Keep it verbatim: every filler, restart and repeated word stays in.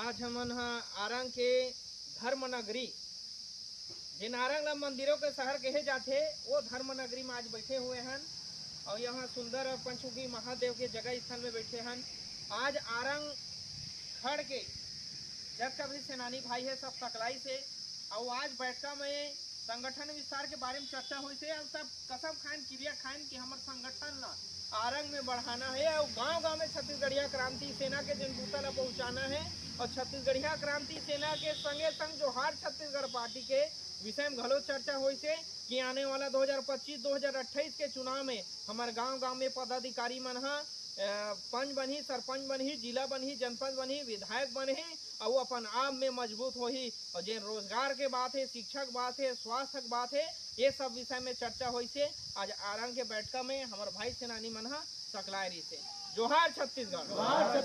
आज हमन ह आरंग के धर्म नगरी, जेन आरंग ला मंदिरों के शहर कहे जाथे, वो धर्म नगरी में आज बैठे हुए हन और यहाँ सुंदर और पंचमुखी महादेव के जगह स्थल में बैठे हन। आज आरंग खड़ के जतका भी सेनानी भाई है, सब सकलाइस हे। और आज बैठका में संगठन विस्तार के बारे में चर्चा होइस हे और सब कसम खाइन, किरिया खाइन कि हमर संगठन ला आरंग में बढ़ाना है और गांव-गांव में छत्तीसगढ़िया क्रांति सेना के जेन बूता ला पहुंचाना है और छत्तीसगढ़िया क्रांति सेना के संगे संग जोहार छत्तीसगढ़ पार्टी के विषय में घलो चर्चा होइस हे कि आने वाला दो हज़ार पच्चीस दो हज़ार अट्ठाईस के चुनाव में हमर गांव-गांव में पदाधिकारी मन ह, अ, पंच बनही, सरपंच बनही, जिला बनही, जनपद बनही, विधायक बनही, अउ अपन आप में मजबूत होही। और जेन रोजगार के बात है, शिक्षा के बात है, स्वास्थ्य के बात है, ये सब विषय में चर्चा होइस हे। आज आरंग के बैठका में हमर भाई सेनानी मन ह सकलाय रहिस हे। जोहार छत्तीसगढ़।